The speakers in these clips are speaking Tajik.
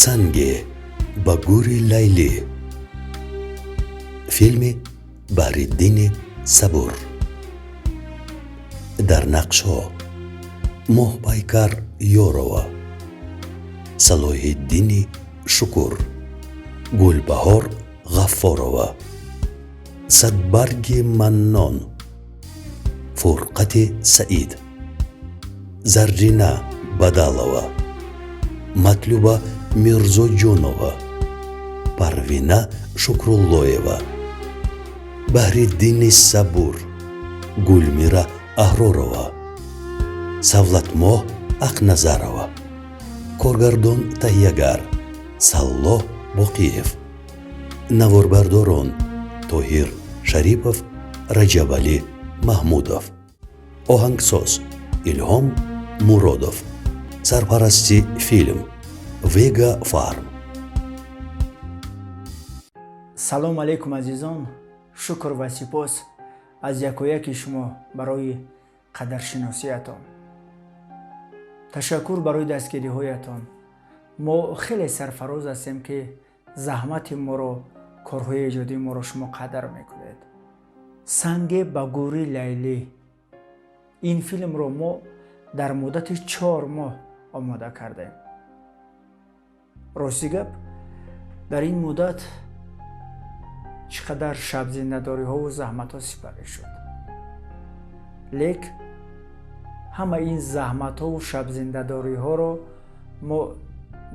Санге ба гӯри Лайлӣ. Филми Баҳриддини Сабур. Дар нақшҳо Моҳпайкар Ёрова, Салоҳиддини Шукур, Гулбаҳор Ғаффорова, Садбарги Маннон, Фурқати Саид, Заррина Бадалова, Матлуба Мирзоҷонова, Парвина Шукруллоева, Баҳриддини Сабур, Гулмира Аҳророва, Савлатмоҳ Ақназарова. Коргардон таҳиягар Саллоҳ Боқиев, наворбардорон Тоҳир Шарипов, Раҷабалӣ Маҳмудов, оҳангсоз Илҳом Муродов. Сарпарасти филм Вега Фарм. Салом алейкум, азизон! Шукр ва сипос аз якояки шумо барои қадршиносиятон. Ташаккур барои дастгириҳоятон. Мо хеле сарфароз ҳастем, ки заҳмати моро, корҳои эҷодии моро шумо қадр мекунед. Санге ба гӯри Лайлӣ. Ин филмро мо дар муддати 4 моҳ омода кардем. Рости гап, дар ин муддат чӣ қадар шабзиндадориҳову заҳматҳо сипарӣ шуд, лек ҳама ин заҳматҳову шабзиндадориҳоро мо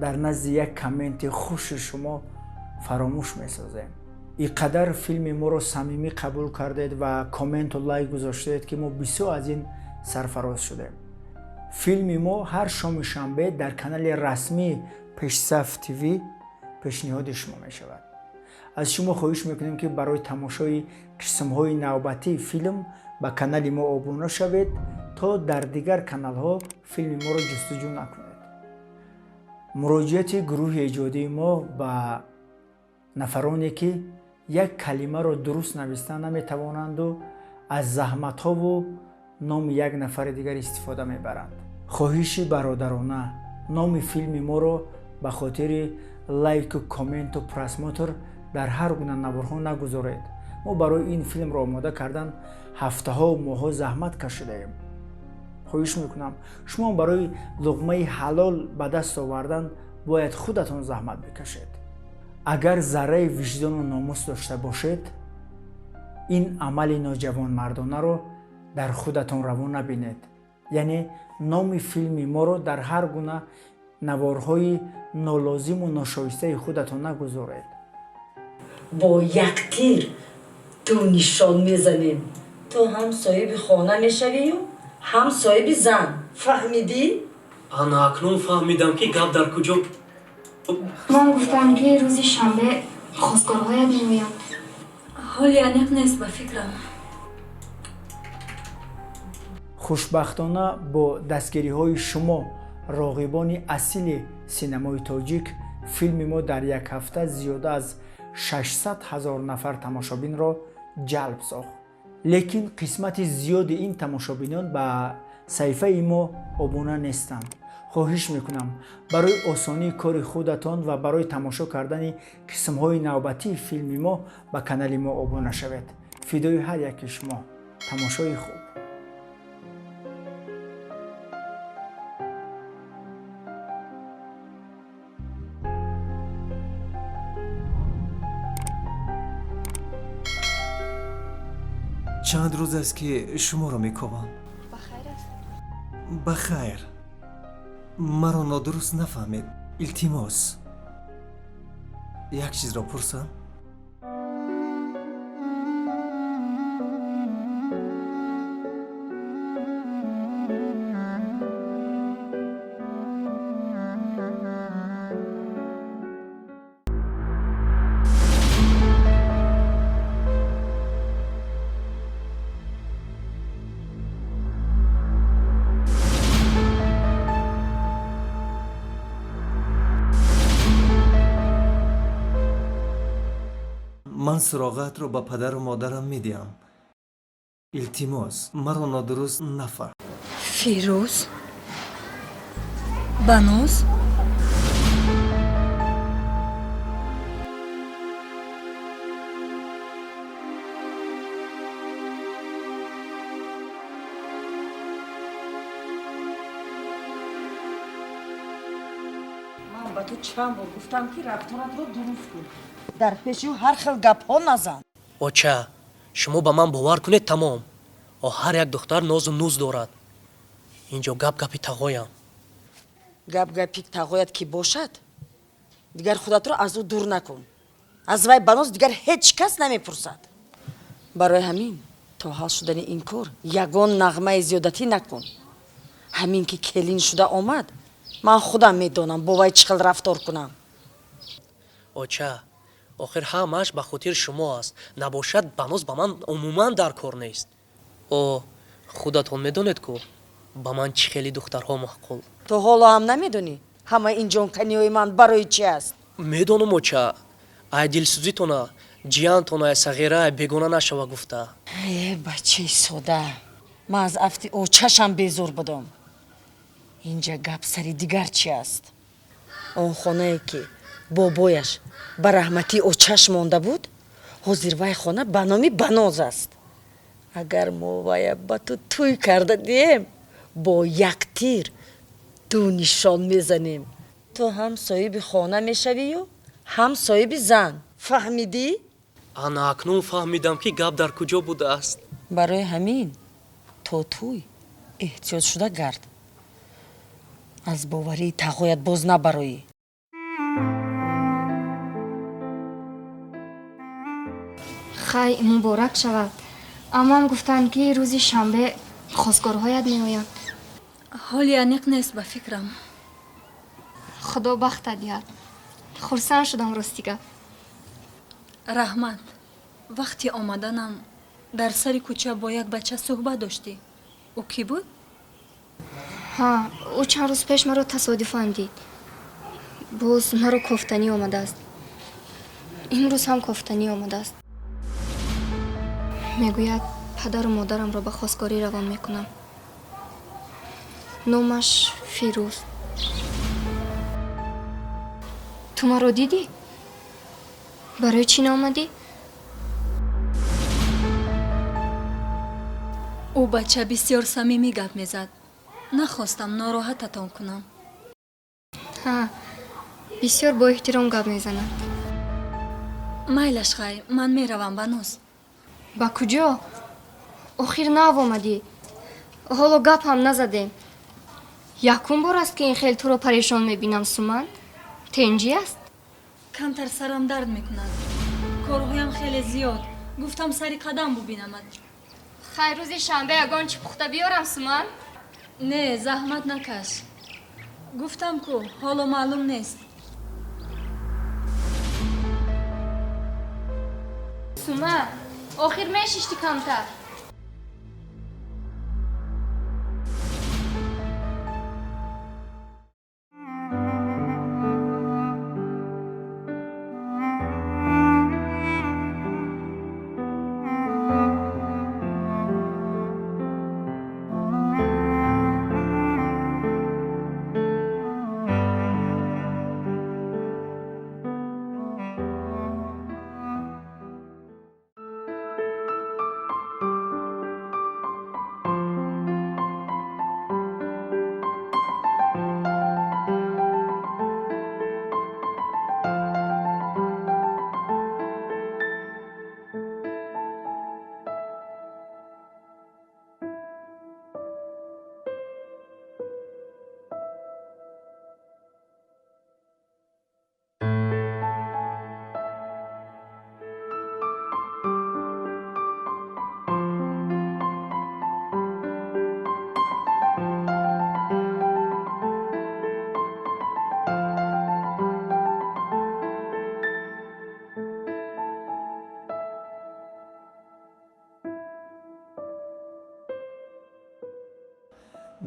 дар назди як комменти хуши шумо фаромӯш месозем. Ин қадар филми моро самимӣ қабул кардед ва комменту лайк гузоштед, ки мо бисёр аз ин сарфароз шудем. Филми мо ҳар шоми шанбе дар канали расмии Пешсаф ТВ пешниҳоди шумо мешавад. Аз шумо хоҳиш мекунем, ки барои тамошои қисмҳои навбатии филм ба канали мо обуна шавед, то дар дигар каналҳо филми моро ҷустуҷӯ накунед. Муроҷиати гурӯҳи эҷодии мо ба нафароне, ки як калимаро дуруст нависта наметавонанду аз заҳматҳову номи як нафари дигар истифода мебаранд. Хоҳиши бародарона: номи филми моро ба хотири лайку комменту просмотр дар ҳар гуна наворҳо нагузоред. Мо барои ин филмро омода кардан ҳафтаҳо, моҳҳо заҳмат кашидаем. Хоҳиш мекунам, шумо барои луқмаи ҳалол ба даст овардан бояд худатон заҳмат бикашед. Агар зарраи виҷдону номус дошта бошед, ин амали ноҷавонмардонаро дар худатон раво набинед, яъне номи филми моро дар ҳар гуна наворҳои нолозиму ношоистаи худатон нагузоред. Бо як тир ду нишон мезанем. Ту ҳам соҳиби хона мешавию, ҳам соҳиби зан. Фаҳмидӣ? Ана акнун фаҳмидам, ки гап дар куҷо. Ман гуфтам, ки рӯзи шанбе хостгорҳоят меоянд. Ҳоли аниқ нест, ба фикрам. Хушбахтона, бо дастгириҳои шумо, роғибони асили синамои тоҷик, филми мо дар як ҳафта зиёда аз 600 ҳазор нафар тамошобинро ҷалб сохт. Лекин қисмати зиёди ин тамошобинон ба саҳифаи мо обуна нестанд. Хоҳиш мекунам, барои осонии кори худатон ва барои тамошо кардани қисмҳои навбатии филми мо ба канали мо обуна шавед. Фидои ҳар яки шумо. Тамошои хуб. Чанд рӯз аст, ки шуморо мекобам. Ба хайр аст? Ба хайр. Маро нодуруст нафаҳмед, илтимос. Як чизро пурсам. Ман суроғаатро ба падару модарам медиҳам. Илтимос, маро нодуруст нафаҳм. Фирӯз, Баноз. Ман ба ту чанд бор гуфтам, ки рафторатро дуруст кун, дар пеши ӯ ҳар хел гапҳо назан. Оча, шумо ба ман бовар кунед, тамом. О, ҳар як духтар нозу нуз дорад. Инҷо гап гапи тағоям. Гап гапи тағоят ки бошад, дигар худатро аз ӯ дур накун. Аз вай Баноз дигар ҳеҷ кас намепурсад. Барои ҳамин то ҳал шудани ин кор ягон нағмаи зиёдатӣ накун. Ҳамин ки келин шуда омад, ман худам медонам, бо вай чӣ хел рафтор кунам. Оча, охир ҳамааш ба хотири шумо аст. Набошад, Баноз ба ман умуман дар кор нест. О, худатон медонед ку, ба ман чӣ хели духтарҳо маъқул. Ту ҳоло ҳам намедонӣ, ҳамаи ин ҷонканиҳои ман барои чи аст? Медонам, оча. Ай дилсӯзитона, ҷиянтона сағира бегона нашава гуфта. Э, бачаи сода, ман аз афти очашам безор будам. Инҷа гап сари дигар чи аст. Он хонае, ки бобояш ба раҳматии очаш монда буд, ҳозир вай хона ба номи Баноз аст. Агар мо вая ба ту тӯй карда диҳем, бо як тир ду нишон мезанем. Ту ҳам соҳиби хона мешавию, ҳам соҳиби зан. Фаҳмидӣ? Ана акнун фаҳмидам, ки гап дар куҷо будааст. Барои ҳамин то тӯй эҳтиёт шуда гард, аз боварии тағоят боз набароӣ. Хай, муборак шавад. Аммам гуфтанд, ки рӯзи шанбе хостгорҳоят меоянд. Ҳоли аниқ нест, ба фикрам. Худо бахта диҳад. Хурсанд шудам, рости гап. Раҳмат. Вақти омаданам дар сари кӯча бо як бача суҳбат доштӣ. Ӯ кӣ буд? Ҳа, ӯ чанд рӯз пеш маро тасодуфан дид. Боз маро кофтанӣ омадааст. Имрӯз ҳам кофтанӣ омадааст. Мегӯяд, падару модарамро ба хостгорӣ равон мекунам. Номаш Фирӯз. Ту маро дидӣ? Барои чӣ наомадӣ? Ӯ бача бисёр самимӣ гап мезад. Нахостам нороҳататон кунам. Ҳа, бисёр бо эҳтиром гап мезанад. Майлаш, хай, ман меравам, Баноз. Ба куҷо? Охир нав омадӣ, ҳоло гап ҳам назадем. Якум бор аст, ки ин хел туро парешон мебинам. Суман, тенҷӣ аст? Камтар сарам дард мекунад, корҳоям хеле зиёд. Гуфтам, сари қадам бубинамад. Хай, рӯзи шанбе ягон чӣ пухта биёрам, Суман? Не, заҳмат накаш. Гуфтам ку, ҳоло маълум нест. Суман, охир мешишти камтар.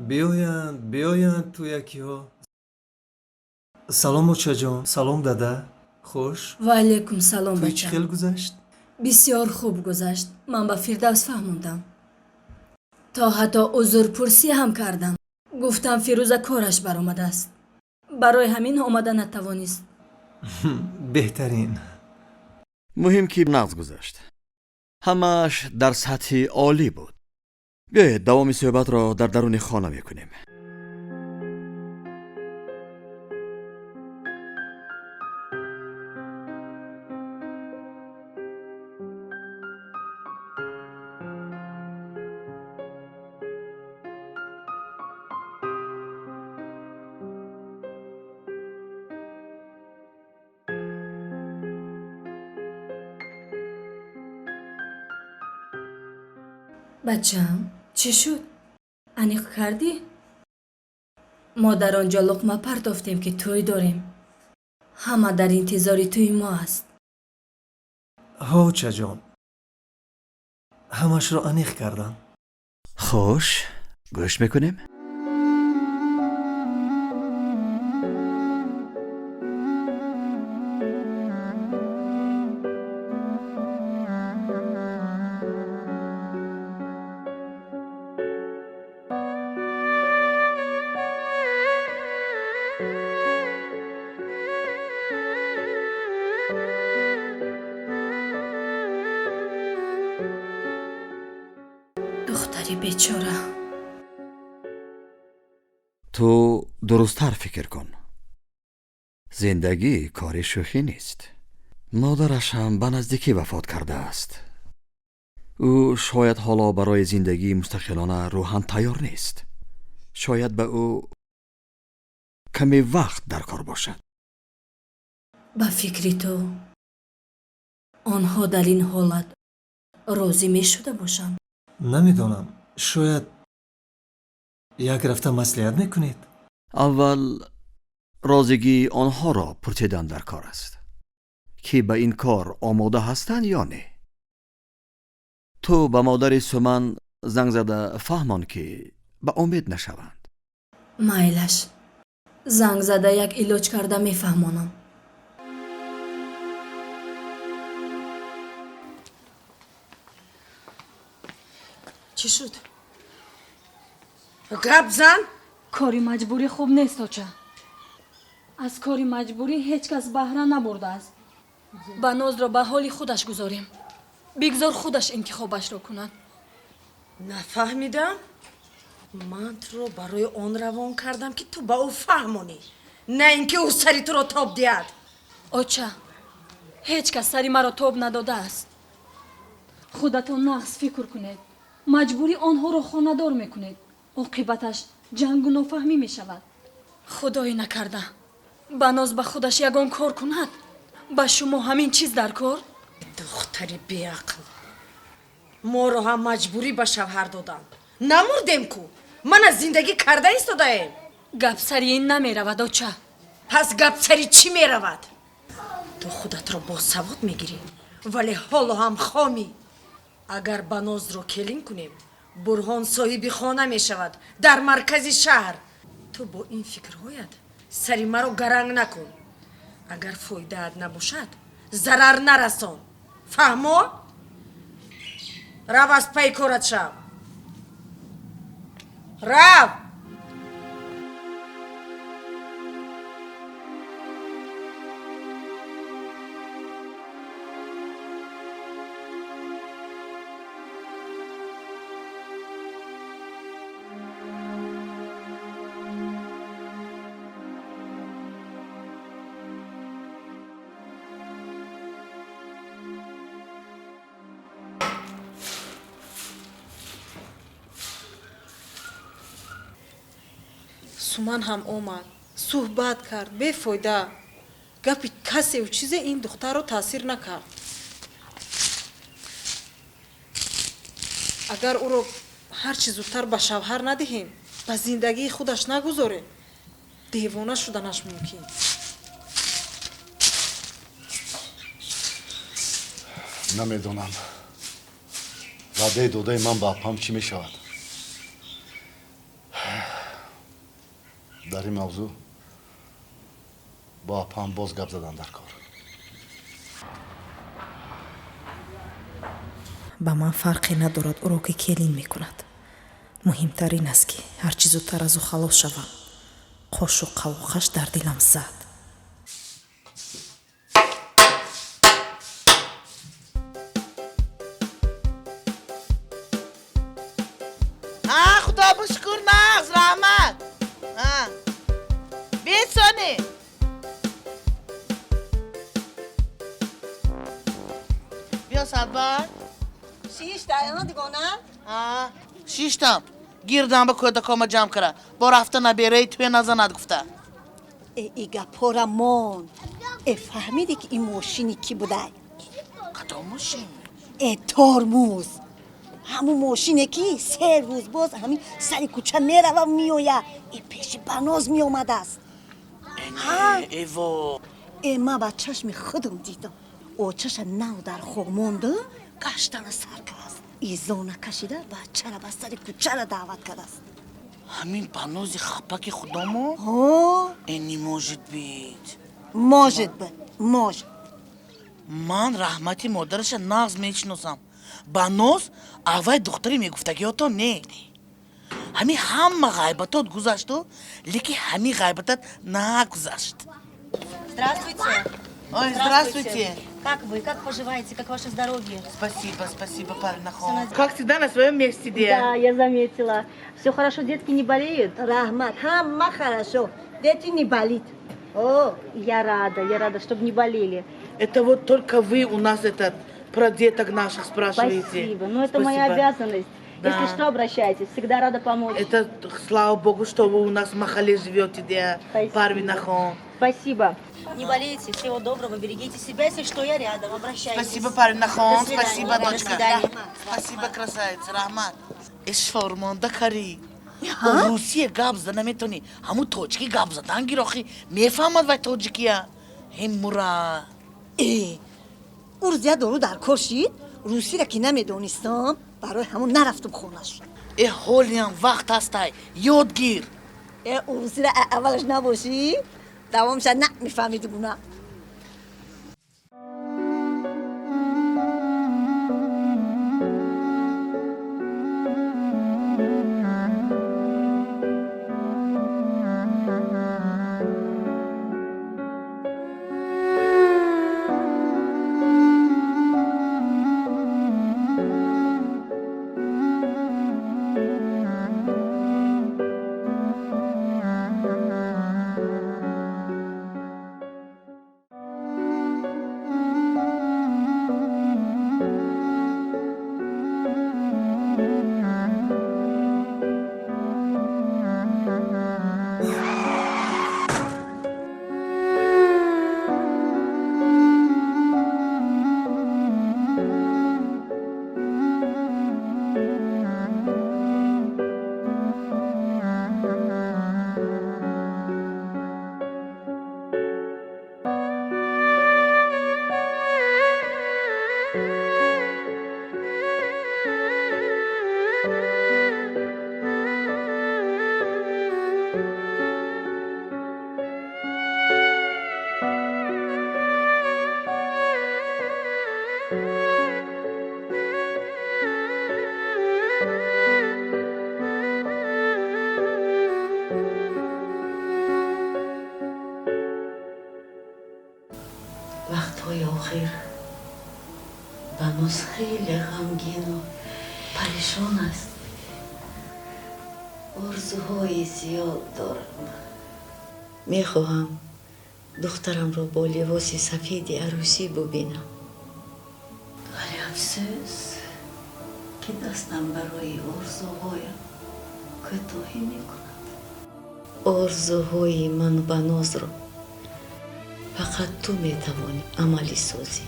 Биёянд, биёянд тӯякиҳо. Салом, очаҷон, салом, дада. Хуш. Ва алайкум салом. Тӯй чӣ бача хел гузашт? Бисёр хуб гузашт. Ман ба Фирдавс фаҳмондам, то ҳатто узрпурсӣ ҳам кардам. Гуфтам, Фирӯза кораш баромадааст, барои ҳамин омада натавонист. Беҳтарин. Муҳим, ки нағз гузашт. Ҳамааш дар сатҳи олӣ буд. Биёед, давоми суҳбатро дар даруни хона мекунем. Бачаам, чӣ шуд? Аниқ кардӣ? Мо дар он ҷо луқма партофтем, ки тӯй дорем. Ҳама дар интизори тӯи мо аст. Ҳо, очаҷон, ҳамашро аниқ кардам. Хуш, гӯш мекунем. Духтари бечора. Ту дурусттар фикр кун. Зиндагӣ кори шӯхӣ нест. Модараш ҳам ба наздикӣ вафот кардааст. Ӯ шояд ҳоло барои зиндагии мустақилона рӯҳан тайёр нест. Шояд ба ӯ каме вақт дар кор бошад. Ба фикри ту онҳо дар ин ҳолат розӣ мешуда бошанд? Намедонам, шояд як рафта маслиҳат мекунед? Аввал розигии онҳоро пурсидан дар кор аст, ки ба ин кор омода ҳастанд ё не. Ту ба модари Суман занг зада фаҳмон, ки ба умед нашаванд. Майлаш, занг зада як илоҷ карда мефаҳмонам. Чӣ шуд? Гап зан? Кори маҷбурӣ хуб нест, оча. Аз кори маҷбурӣ ҳеҷ кас баҳра набурдааст. Ба Нозро ба ҳоли худаш гузорем. Бигзор худаш интихобашро кунад. Нафаҳмидам. Ман туро барои он равон кардам, ки ту ба ӯ фаҳмонӣ, на ин ки ӯ сари туро тоб диҳад. Оча, ҳеҷ кас сари маро тоб надодааст. Худатон нағз фикр кунед. Маҷбурӣ онҳоро хонадор мекунед. Оқибаташ ҷангу нофаҳмӣ мешавад. Худое накарда ба Ноз ба худаш ягон кор кунад, ба шумо ҳамин чиз дар кор? Духтари беақл, моро ҳам маҷбурӣ ба шавҳар доданд. Намурдем ку, мана зиндагӣ карда истодаем. Гап сари ин намеравад, оча. Пас гап сари чӣ меравад? Ту худатро босавод мегирӣ, вале ҳоло ҳам хомӣ. Агар ба Нозро келин кунем, Бурҳон соҳиби хона мешавад дар маркази шаҳр. Ту бо ин фикрҳоят сари маро гаранг накун. Агар фоидаат набошад, зарар нарасон. Фаҳмо? Рав, аз пайи корат шав. Рав! Суман ҳам омад, суҳбат кард, бефоида. Гапи касеву чизе ин духтарро таъсир накард. Агар ӯро ҳарчи зудтар ба шавҳар надиҳем, ба зиндагии худаш нагузорем, девона шуданаш мумкин. Намедонам, ваъдаи додаи ман ба апам чӣ мешавад. Дар ин мавзӯъ бо апам боз гап задан дар кор. Ба ман фарқе надорад ӯро ки келин мекунад. Муҳимтар ин аст, ки ҳарчи зудтар аз ӯ халос шавам. Қошу қавоқаш дар дилам зад. Худо бишукр, нағз, раҳмат. Бесони. Биё, Садбар. Шишта, дигона? Шиштам. Гирдам ба кӯдакома ҷамъ кара. Бо рафта набераи туя назанад гуфта. Э, и гапора мон. Э, фаҳмидӣ, ки ин мошини кӣ будай? Кадом мошин? Э, тормуз. Ҳамун мошине ки се рӯз боз ҳамин сари кӯча мерава меоя, и пеши Баноз меомадааст. Эво! Э, ман ба чашми худам дидам. Очаша нав дар хоб монду, гаштана сар кардааст. Изона кашида бачара ба сари кӯчара даъват кардааст. Ҳамин Банози хапаки худомо? Э, не может быть. Может быть, может. Ман раҳмати модараша нағз мешиносам. Баноз аввай духтари мегуфтагиётон не. Ҳамин ҳама ғайбатот гузашту, лекин ҳамин ғайбатат нагузашт. Здравствуйте. Ой, здравствуйте. Как вы, как поживаете, как ваше здоровье? Спасибо, спасибо, Паринахон. Как всегда на своем месте, Да, я заметила. Все хорошо, детки не болеют? Раҳмат, ҳама хорошо. Дети не болит. О, я рада, чтобы не болели. Это вот только вы у нас этот про деток наших спрашиваете. Спасибо, ну это моя Спасибо. обязанность. Да. Если что, обращайтесь, всегда рада помочь. Это слава богу, что вы у нас в махалле живете, да, Парвинахон. Спасибо. Не болейте, всего доброго, берегите себя, если что, я рядом, обращайтесь. Спасибо, Парвинахон, До свидания. спасибо, До дочка. свидания. Спасибо, красавица, раҳмат. Эш формонда кари. Русия гап зада наметонӣ, ҳамун тоҷикӣ гап задан гирохӣ, мефаҳмад вай тоҷикия. Ҳем мура. Э, урзия дору дар кор шид, русиро ки намедонистам, барои ҳамун нарафтум хонаш. Э, ҳолиам вақт ҳастай, ёд гир. Э, урусиро аввалаш набошӣ, давомша на мефаҳмиди гуна. Вақтҳои охир Баноз хеле ғамгину парешон аст. Орзуҳои зиёд дорам. Мехоҳам духтарамро бо либоси сафеди арӯсӣ бубинам. Вале афсӯс, ки дастам барои орзуҳоям кӯтоҳӣ мекунад. Орзуҳои ману Банозро фақат ту метавонӣ амалӣ созӣ.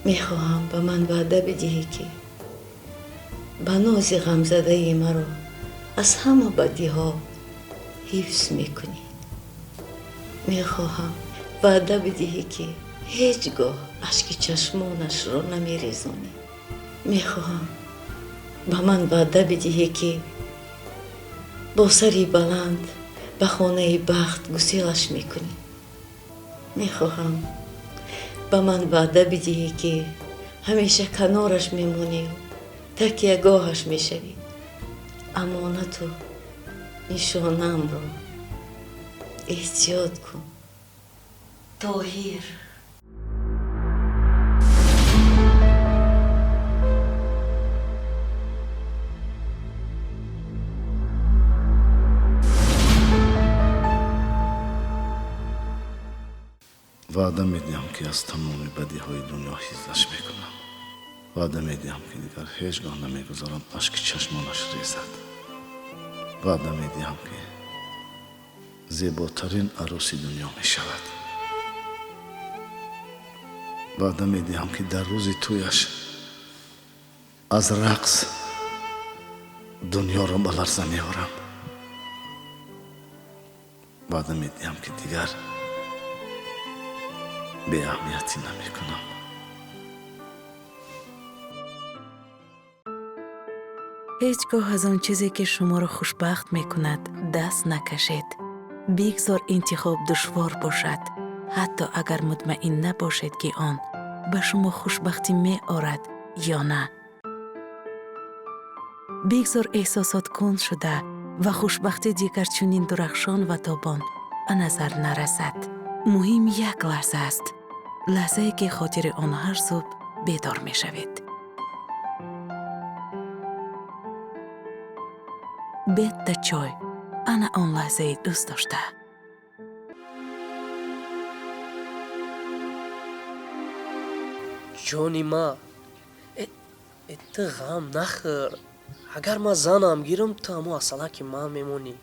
Мехоҳам ба ман ваъда бидиҳӣ, ки Банози ғамзадаи маро аз ҳама бадиҳо ҳифз мекунӣ. Мехоҳам ваъда бидиҳӣ, ки ҳеҷ гоҳ ашки чашмонашро намерезонӣ. Мехоҳам ба ман ваъда бидиҳӣ, ки бо сари баланд ба хонаи бахт гуселаш мекунӣ. Мехоҳам ба ман ваъда бидиҳӣ, ки ҳамеша канораш мемонию такягоҳаш мешавӣ. Амонату нишонаамро эҳтиёт кун. Тоҳир. Ваъда медиҳам, ки аз тамоми бадиҳои дунё ҳифзаш мекунам. Ваъда медиҳам, ки дигар ҳеҷ гоҳ намегузорам ашки чашмонаш резад. Ваъда медиҳам, ки зеботарин арӯси дунё мешавад. Ваъда медиҳам, ки дар рӯзи тӯяш Аз рақс дунёро ба ларза меорам. Ваъда медиҳам, ки дигар беаҳамиятӣ намекунам. Ҳеҷ гоҳ аз он чизе, ки шуморо хушбахт мекунад, даст накашед. Бигзор интихоб душвор бошад, ҳатто агар мутмаин набошед, ки он ба шумо хушбахтӣ меорад ё на. Бигзор эҳсосот кунд шуда ва хушбахтӣ дигар чунин дурахшон ва тобон ба назар нарасад. Муҳим як лаҳза аст, лаҳзае, ки хотири он ҳар субҳ бедор мешавед. Бетта чой, ана он лаҳзаи дӯст дошта. Ҷони ма, ту ғам нахӯр. Агар ман занам гирам, ту ҳамо асалаки ман мемонӣ.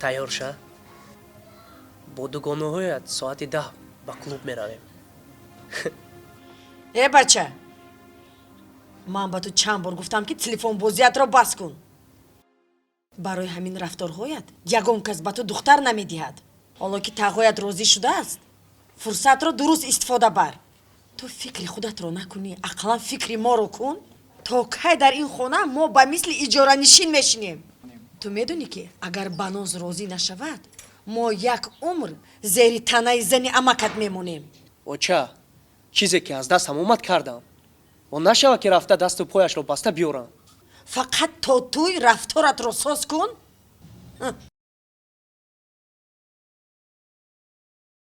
Тайёр ша. Бо дугонаҳоят соати 10 ба клуб меравем. Э бача, ман ба ту чанд бор гуфтам, ки телефонбозиятро бас кун. Барои ҳамин рафторҳоят ягон кас ба ту духтар намедиҳад. Ҳоло ки тағоят розӣ шудааст, фурсатро дуруст истифода бар. Ту фикри худатро накунӣ, ақаллан фикри моро кун. То кай дар ин хона мо ба мисли иҷоранишин мешинем? Ту медонӣ, ки агар Баноз розӣ нашавад, мо як умр зери танаи зани амакат мемонем. Оча, чизе ки аз дастам омад кардам. Он нашавад, ки рафта дасту пояшро баста биёрам. Фақат то туй рафторатро соз кун.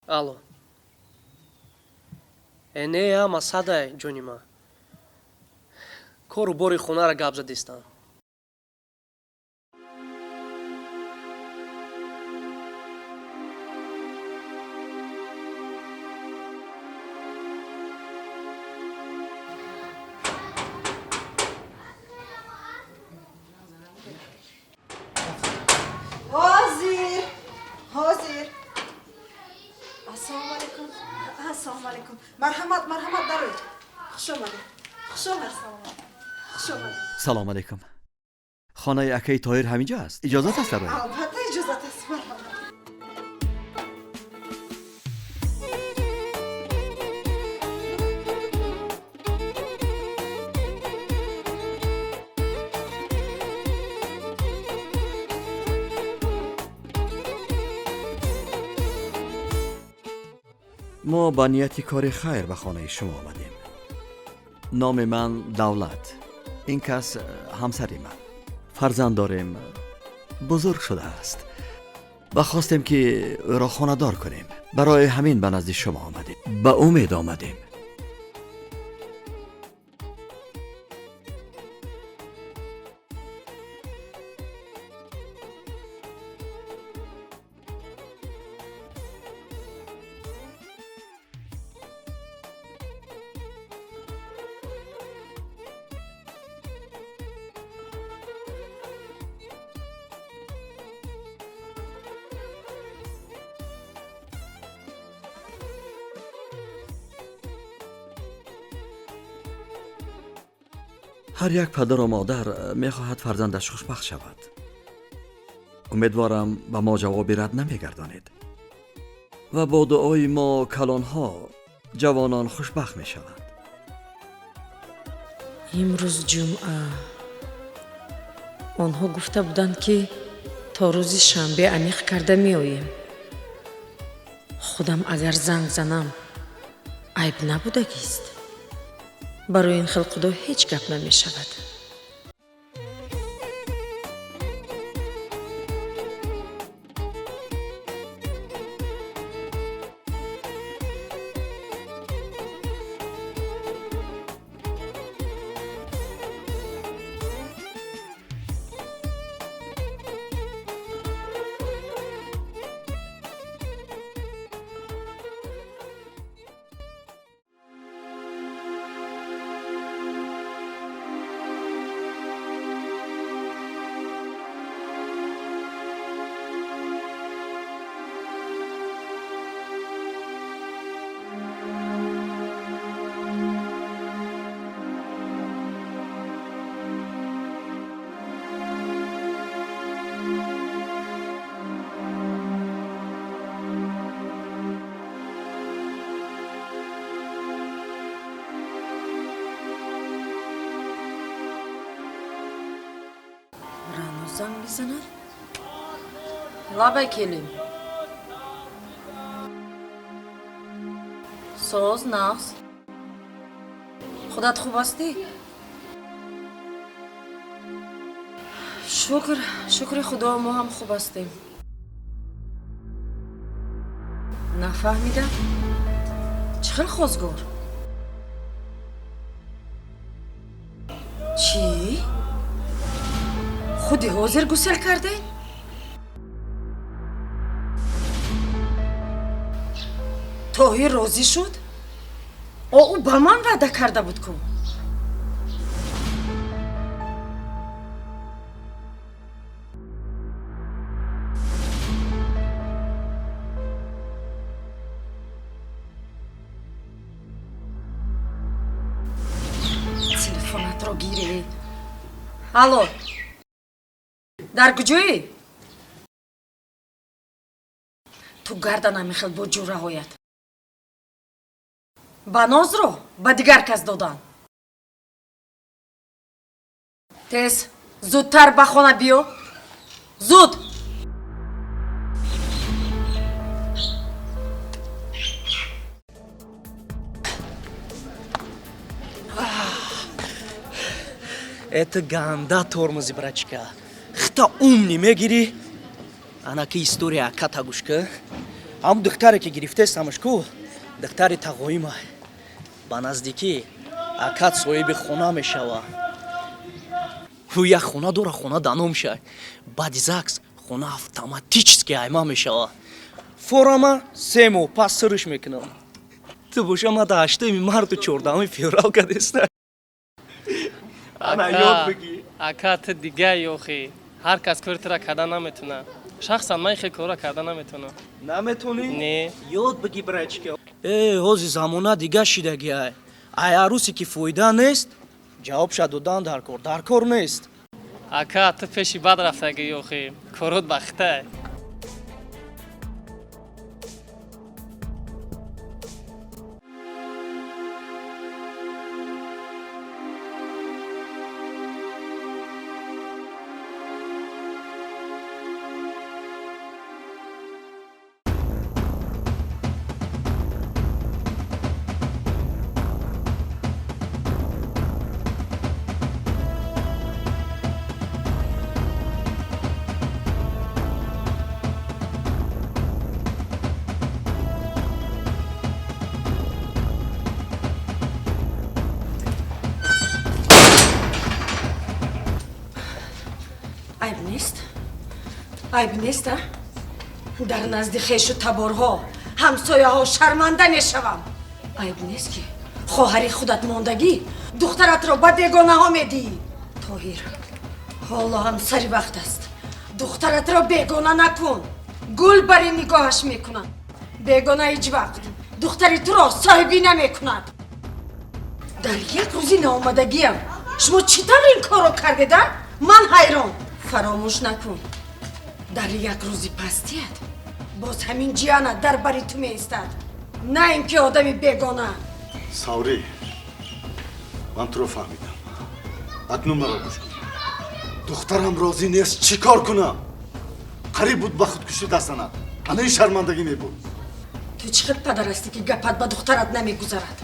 Алло. Не, ама садай, ҷони ман. Кору бори хонаро гап задистам. Ҳозир, ҳозир. Ассалому алайкум. Ассалому алайкум. Марҳамат, марҳамат, дароед. Хуш омадед. Хуш омадед. Хуш омадед. Салом алайкум. Хонаи акаи Тоҳир ҳаминҷо аст. Иҷозат аст дароед? Албатта иҷозат аст. Марҳамат. Мо ба нияти кори хайр ба хонаи шумо омадем. Номи ман Давлат. Ин кас ҳамсари ман. Фарзанд дорем, бузург шудааст ва хостем, ки ӯро хонадор кунем. Барои ҳамин ба назди шумо омадем. Ба умед омадем. Ҳар як падару модар мехоҳад фарзандаш хушбахт шавад. Умедворам, ба мо ҷавоби рад намегардонед ва бо дуои мо калонҳо ҷавонон хушбахт мешаванд. Имрӯз ҷумъа. Онҳо гуфта буданд, ки то рӯзи шанбе аниқ карда меоем. Худам агар занг занам, айб набудагист. Барои ин хел худо ҳеҷ гап намешавад. Занг мезанад? Лабай, келин. Соз, нағз. Худат хуб ҳастӣ? Шукр, шукри Худо, мо ҳам хуб ҳастем. Нафаҳмидам. Чӣ хел хозгор? Чӣ? Худи ҳозир гусел кардем? Тоҳир розӣ шуд? О, ӯ ба ман ваъда карда буд ку. Телефонатро гирӣ. Алло, дар куҷоӣ? Ту гарданам мехел бо ҷӯраҳоят. Банозро ба дигар кас додан. Тез, зудтар ба хона биё, зуд. Это ганда тормози, брачка. Хита умный мегирӣ. Анаки история аката гӯш ка. Ҳам духтаре ки гирифтестамаш ку, духтари тағоима. Ба наздикӣ акат соҳиби хона мешава. Ӯ як хона дора, хона даном шай. Баъди ЗАГС хона автоматически айма мешава. Форама 3 моҳ пас сирш мекунам. Ту боша ма да 8 марту 14 феврал кадеста. Ана ёд бигӣ. Ака, ту дигаи охи. Ҳар кас кори тура карда наметуна. Шахсан ман хел корра карда наметунам. Наметонӣ? Не. Ёд бигӣ, брачка. Э, ҳози замона дига шидаги ай. Ай арӯсе ки фоида нест, ҷавобша додан дар кор нест. Ака, ту пеши бад рафтагӣ охи. Корот бахтай. Айб нест, айб нест, а? Дар назди хешу таборҳо, ҳамсояҳо шарманда мешавам. Айб нест, ки хоҳари худат мондагӣ духтаратро ба бегонаҳо медиҳӣ? Тоҳир, ҳоло ҳам сари вақт аст, духтаратро бегона накун. Гул бари нигоҳаш мекунад. Бегона ҳеҷ вақт духтари туро соҳибӣ намекунад. Дар як рӯзи наомадагиам шумо чӣ тавр ин корро кардеда? Ман ҳайрон. Фаромӯш накун, дар як рӯзи пастият боз ҳамин ҷиянат дар бари ту меистад, на ин ки одами бегона. Саврӣ, ман туро фаҳмидам. Акнун маро гӯш кун. Духтарам розӣ нест, чӣ кор кунам? Қариб буд ба худкушӣ даст занад. Ана ин шармандагӣ мебуд. Ту чӣ хел падар ҳастӣ, ки гапат ба духтарат намегузарад?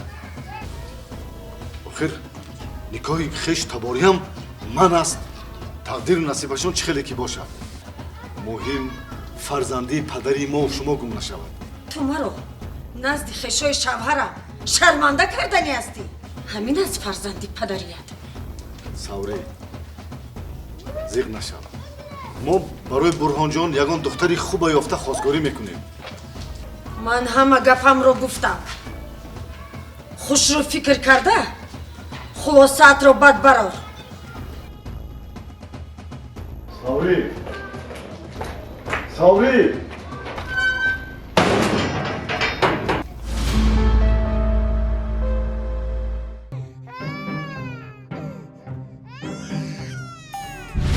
Охир никоҳи хеш табориам ман аст. Тақдиру насибашон чӣ хеле ки бошад, муҳим фарзандии падари мо шумо гум нашавад. Ту маро назди хешои шавҳарам шарманда кардани ҳастӣ. Ҳамин аст фарзанди падарият? Саврӣ, зиқ нашав. Мо барои Бурҳонҷон ягон духтари хуба ёфта хостгорӣ мекунем. Ман ҳама гапамро гуфтам. Хушрӯ фикр карда, хулосаатро бад барор. Саврӣ, Саврӣ!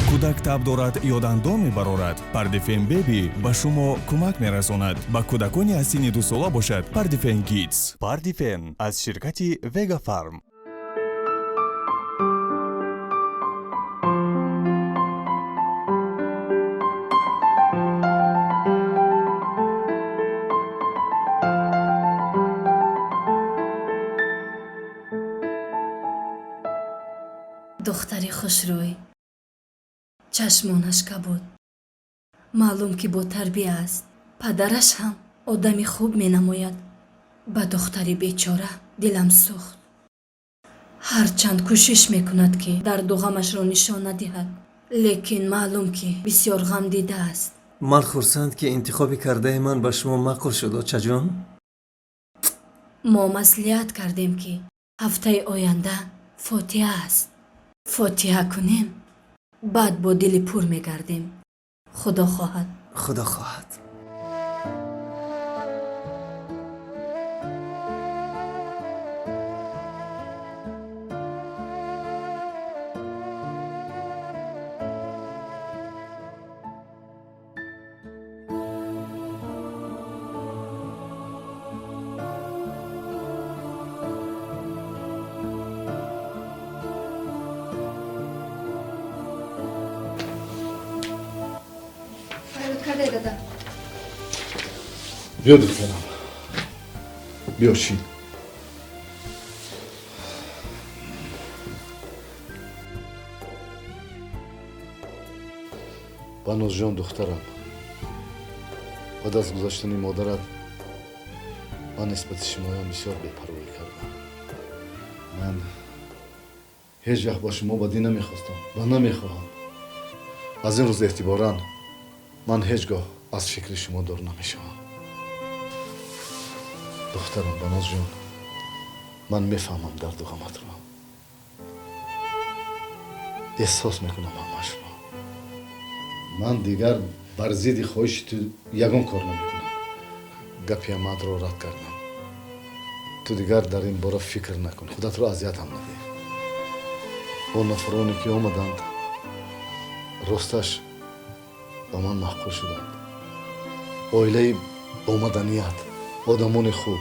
Кӯдак таб дорад ё дандон мебарорад? Пардифен Беби ба шумо кӯмак мерасонад. Ба кӯдакони аз синни 2 сола бошад Пардифен Кидс. Пардифен аз ширкати Вегафарм. Духтари хушрӯй, чашмонаш кабуд, маълум ки ботарбия аст. Падараш ҳам одами хуб менамояд. Ба духтари бечора дилам сӯхт. Ҳарчанд кӯшиш мекунад, ки дарду ғамашро нишон надиҳад, лекин маълум ки бисёр ғам дидааст. Ман хурсанд, ки интихоби кардаи ман ба шумо маъқул шуд, очаҷон. Мо маслиҳат кардем, ки ҳафтаи оянда фотиҳа аст. Фотиҳа кунем, баъд бо дили пур мегардем. Худо хоҳад. Худо хоҳад. Биё, духтарам, биё, шин. Банозҷон, духтарам, баъд аз гузаштани модарат ман нисбати шумоён бисёр бепарвоӣ кардам. Ман ҳеҷ вақт ба шумо бадӣ намехостам ва намехоҳам. Аз ин рӯз эътиборан ман ҳеҷ гоҳ аз фикри шумо дур намешавам. Духтарам Банозҷон, ман мефаҳмам дарду ғаматро, эҳсос мекунам ҳамашро. Ман дигар бар зидди хоҳиши ту ягон кор намекунам. Гапи амаатро рад кардам. Ту дигар дар ин бора фикр накун, худатро азият ҳам надиҳ. Он нафароне ки омаданд, росташ ба ман маъқул шуданд. Оилаи бомаданият, одамони хуб.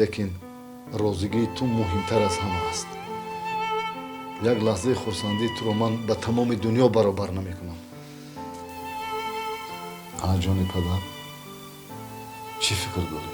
Лекин розигии ту муҳимтар аз ҳама аст. Як лаҳзаи хурсандии туро ман ба тамоми дунё баробар намекунам. Ана, ҷони падар, чӣ фикр дорӣ?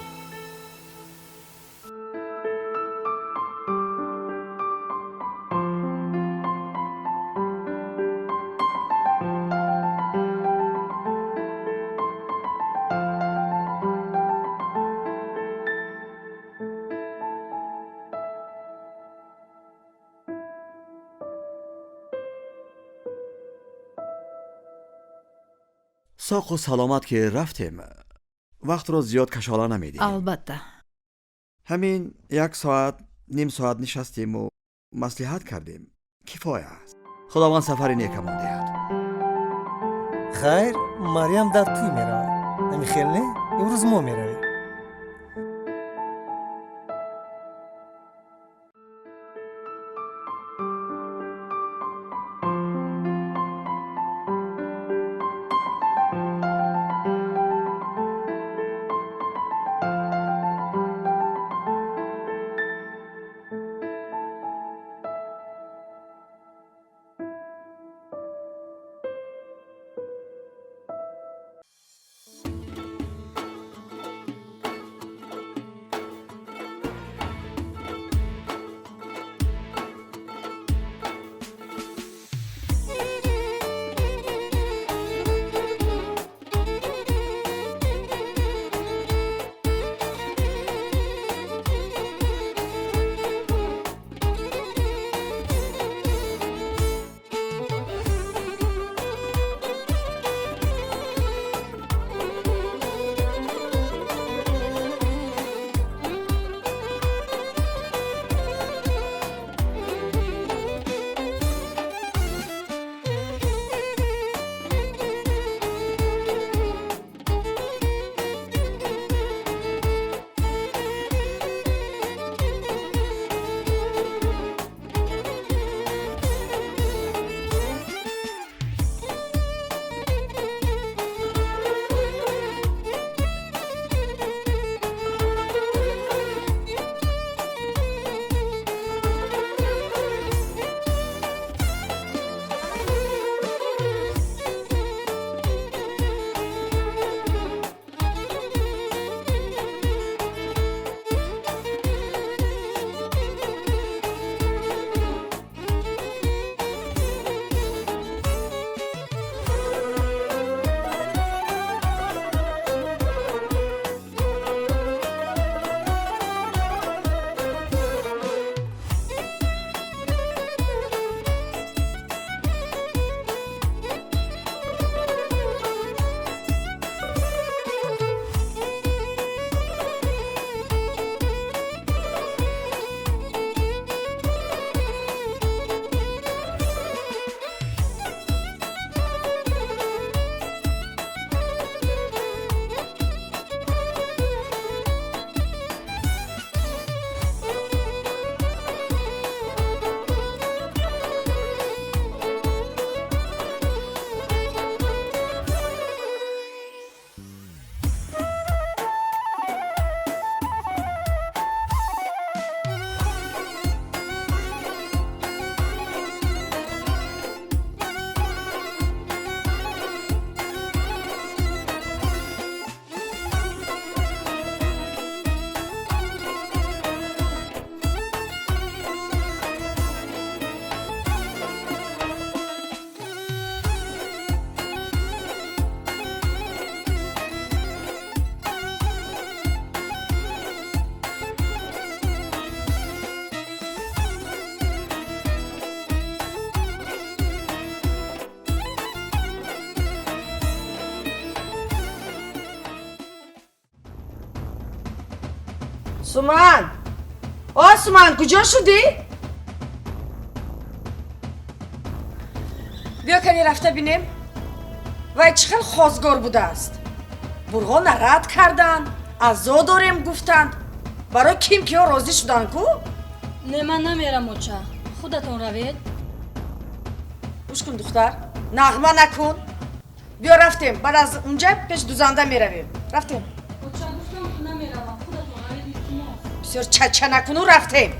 Соқу саломат ки рафтем, вақтро зиёд кашола намедиҳем. Албатта. Ҳамин як соат, ним соат нишастему маслиҳат кардем, кифоя аст. Худованд сафари некамон диҳад. Хайр, Марьям дар тӯй меравад. Намихел не? Имрӯз мо меравем. Суман, о Суман, куҷо шудӣ? Биё кани рафта бинем, вай чӣ хел хозгор будааст. Бурғона рад карданд, азо дорем гуфтанд. Барои ким киҳо розӣ шуданд ку? Не, ман намерам, оча, худатон равед. Гӯш кун, духтар, нағма накун. Биё рафтем, баъд аз унҷа пеш дузанда меравем. Рафтем. Оча, гуфтам, намеравам, худатон равед, илтимос. Бисёр чача накуну, рафтем.